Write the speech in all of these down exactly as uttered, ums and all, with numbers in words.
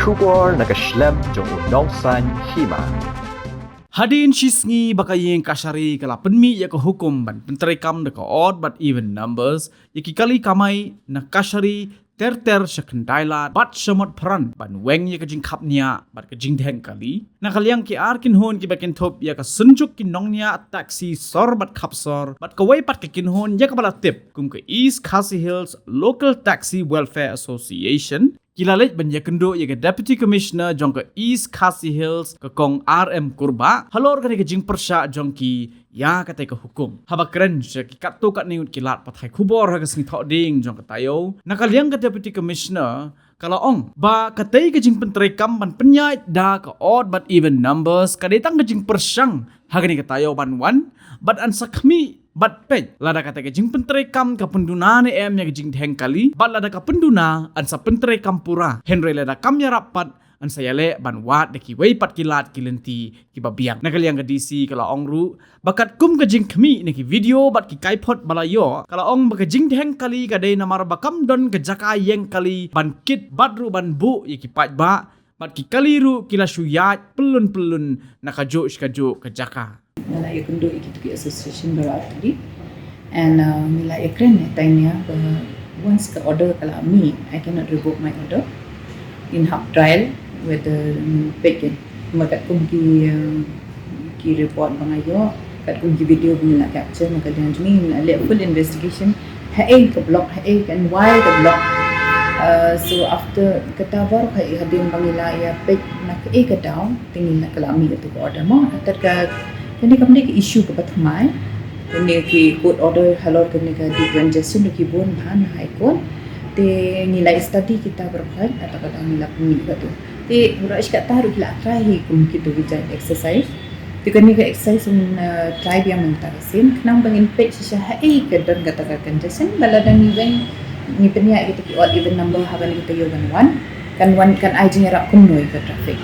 Khubor na ka shlem jong u Nongsaiñ Hima. Hadien shi sngi ba ka ïing kashari ka la pynmih ïa ka hukum ban pyntreikam da ka odd bad even numbers ïa ki kali kamai na kashari ter ter sha khyndai lad bad sha mot pran ban weng ïa ka jingkhapniah bad ka jingdheng kali. Na ka liang ki ar kynhun kiba kynthup ïa ka Synjuk ki Nongniah Taxi Sor bad Khapsor bad kawei pat ka kynhun ïa kaba la tip kum ka East Khasi Hills Local Taxi Welfare Association, ki la leit ban ïakynduh ïa ka Deputy Commissioner jong ka East Khasi Hills, ka Kong R M Kurbah, halor kane ka jingpyrshah jong ki ïa katei ka hukum. Haba kren sha ki katto katne ngut ki lad pathai khubor ha ka sngi Thohdieng jong ka taïew, na ka liang ka Deputy Commissioner ka la ong ba katei ka jingpyntreikam ban pynïaid da ka odd bad even numbers ka dei tang ka jingpyrshang ha kane ka taïew ban wan bad yn sa khmih bad peit lada katei ka jingpyntreikam ka pynduna ne em ïa ka jingdheng kali bad lada ka pynduna yn sa pyntreikam pura, hynrei lada kam ïarap pat yn sa ïaleh ban wad da kiwei pat ki lad ki lynti kiba biang. Na ka liang ka D C ka la ong ruh ba katkum ka jingkhmih na ki video bad ki kaiphot ba la ïoh, ka la ong ba ka jingdheng kali ka dei namar ba kam don ka jaka ïeng kali ban kit bad ruh ban buh ïa ki paidbah, bad ki kali ruh ki la shu ïaid pyllun pyllun na kajuh shi kajuh ka jaka. Nga la ïakynduh ïa kitu ki association baroh artylli. And uh, ngi la ïakren ïa time ïa ba once ka order ka la mih, I cannot revoke my order. Ngin hap trial whether ngin peit ïa ma katkum ki uh, ki report ba nga ïoh, katkum ki video ba ngi la capture na ka liang jong ngi, ngi la leh full investigation. Haei ka block, haei ka, and why ka block. Uh, so after kata baroh, haei hadien ba ngi la ïa peit na kaei ka daw, te ngi la, ka la mih ïa tu ka order mo. Tat ka kane kam dei ka issue kaba thymmai. Kane ki court order halor kane ka decongestion ruh ki bun bha na High Court. Te ngi la study kita baroh, ata ka daw ngi la pynmih ïa tu. Te baroh shi katta ruh ki la try hi kum kitu ki jait exercise. Te kane ka exercise ngin uh, try biang mynta ka sien. Khnang ba ngin peit shisha haei ka don kata ka congestion. Ba lada ngi weng, ngi pynïaid kita ki odd even number ha kane ka taïew ban wan, kan wan, kan ai jingïarap kumno ïa ka traffic.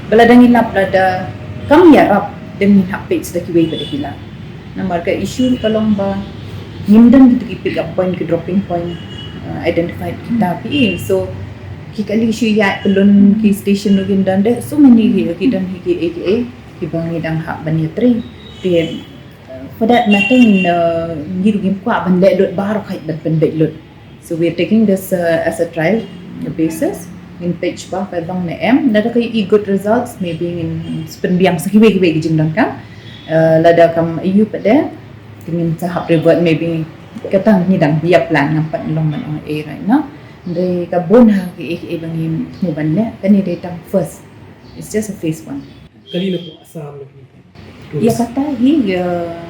Ba lada ngi lap, lada kam ïarap, te ngin hap peit shisha kiwei pat ki lad. Namar ka issue ka long ba ngim don kita ki pick up point, ki dropping point uh, identified kita phi. So ki kali shu ïaid pyllun, ki station ruh ngim don, there so many ki, ki don hi ki A K A kiba ngi dang hap ban ïatrei. Te uh, for that matter, ngin uh, ngi ruh ngim kwah ban leh lut baroh kait ban pynbeit lut. So we're taking this uh, as a trial basis. Ngin peit ba ka long ne em, lada ka i good results, maybe ngin pynbiang sa kiwei kiwei ki jingdonkam. Uh, lada kam aiu pat de, te ngin sa hap revert, maybe kata ngi dang ïa plan, ngam pat long ban ong ei right now. Hynrei ka bun ha ki, eh, eh, ba ngi thmu ban leh, kane dei tang first. It's just a phase one. Kali na pdeng Assam na pdeng. Ïa kata hi, ïa,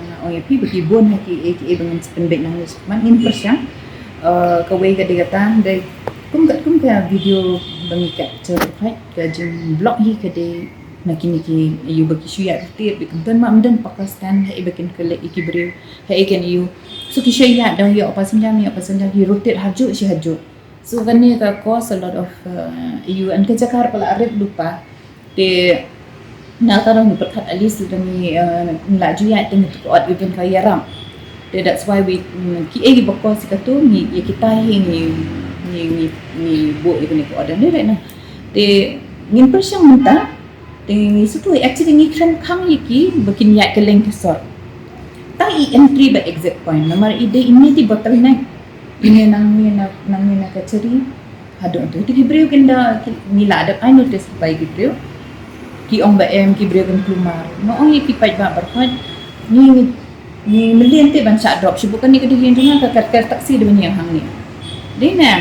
nga ong ïa phi ba ki bun ha ki, eh, ki, eh, ba ngin sa pynbeit nangne shakhmat, ngin pyrshang. Uh, kawei ka dei kata, dei kum ka, kum ka video ba ngi capture, right? Ka jingblock hi ka dei na kine ki, ïa, ba ki shu ïaid rutid, ba ki ym don ma, ym don pakas kan, haei ba kin collect ïa ki briew, haei kan ïa. So ki shu ïaid dang ïoh passenger, ïoh passenger, ki rutid hajuh shi hajuh. So kane ka cause a lot of, uh, ïa, and ka jaka ruh ka la rit lypa. Te na ka daw ngi pyrkhat at least lada ngi, uh, ngi la ju ïaid te ngi tu ka odd even ka ïarap. Te that's why we, mm, kiei kiba cause ïa katu, ngi, ïa kita hi ngi, ngi, ngi, ngi buh ïa kane ka order ne, right now. Te ngin pyrshang mynta, te ngi sngewthuh, actually ngi kren khang ïa ki ba kin ïaid kylleng ka sor. Tang i entry bad exit point, namar i dei ine i bottleneck. Ine nangne na, nangne na kachari haduh tu. Te ki briew kin da, ki, ngi la dep ai notice ba ïa ki briew. Ki ong ba em, ki briew kin kulmar. Nga ong ïa ki paidbah baroh, ngi, ngi, ngi mlien te ban shah drop. Shu buh kane ka dei hi jong nga, ka, ka, ka taxi da ban ïeng hangne. Dei ne.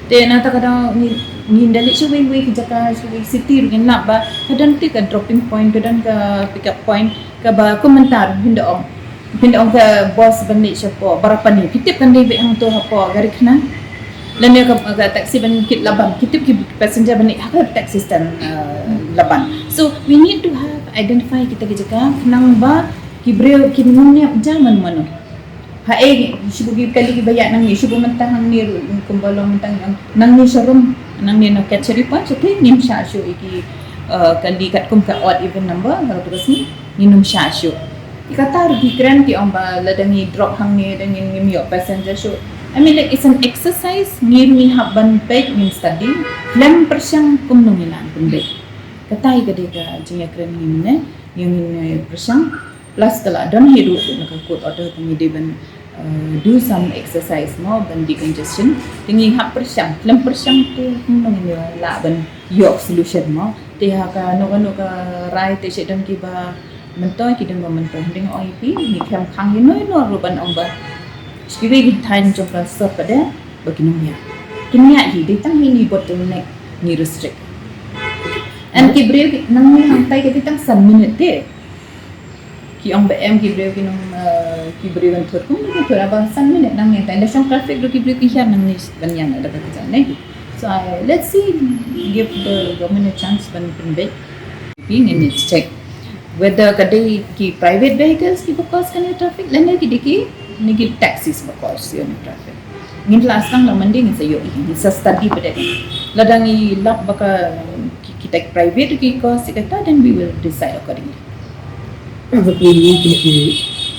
Te na kata ka daw ngi, ngin da leit shawei wei ki jaka, shawei city ruh ngin lap ba ka don te ka dropping point, ka don ka pick up point, kaba kum mynta ruh phin da ong. Phin da ong ka bus ban leit shapoh Barapani, phi tip kan dei beit hangto hapoh Garikhanang. Lane ka, ka taxi ban kit Laban, phi tip ki passenger ban leit ha ka taxi stand, uh, Laban. So we need to have identify kita ki jaka khnang ba ki briew kin ym ñiap ja mano mano. Haei, shu buh ki kali kiba ïaid nangne, shu buh mynta hangne ruh, kumba long mynta hangne, nangne sharum, nangne na kachari pat, shatei ngim shah shuh ïa ki, uh, kali katkum ka odd even number, ha kato ka sngi ngin ym shah shuh. Ïa kata ruh ki kren ki ong ba lada ngi drop hangne, da ngin, ngim ïoh passenger shuh. I mean, like, it's an exercise, ngi ruh ngi hap ban peit, ngin study, lem pyrshang kumno ngi lah ban peit. Katai ka dei ka jingïakren ngi mynne, ngi ngin pyrshang, plus ka la don hi ruh na ka court order ka ngi dei ban uh, do some exercise mo ban decongestion. Te ngi hap pyrshang, lem pyrshang te kumno ngin lah ban ïoh solution mo. Te ha kano kano ka rai te shet don kiba myntoi, ki don ba myntoi. Hynrei ong ïa phi, ngi khlem khang ïa no ïa no ruh ban ong ba sha kiwei ki thaiñ jong ka sor pat de ba kin ym ïa. Kin ïa hi, dei tang hi ngi bottleneck, ngi restrict. And ki briew ki nangne hangtai ka dei tang san minit te. Ki ong ba em ki briew ki nong, uh, ki briew ban thut kum ki thut, haba san minit nangne, tang da shong traffic ruh ki briew ki hiar nangne ban ïa da ka jam ne. So I, let's see, give the government a chance ban pynbeit. Phi ngin check whether ka dei ki private vehicles kiba cause kane traffic lane ki dei kine ki taxis ba cause ïa kane traffic. Ngin lah skang, lah mandi ngin sa ïohi, ngin sa study pat de. Lada ngi lap ba ka ki, kita ki private ki cause ïa kata, then we will decide accordingly. Exactly, ki, ki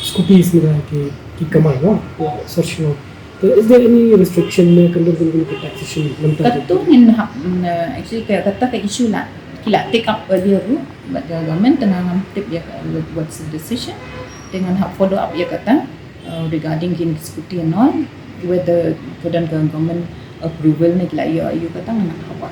scooties, mira ki, ki kamai, no? Yeah, social. So, is there any restriction ne kan don ki taxation mynta? Katu ngin hap, mm, actually ka, kata ka issue la ki la take up earlier ruh, but the government tang ngam tip ïa ka, what's the decision. Te ngan hap follow up ïa kata, uh, regarding ki scooty and all, whether ka don ka government approval ne ki la ïoh, ïoh kata ngan hap.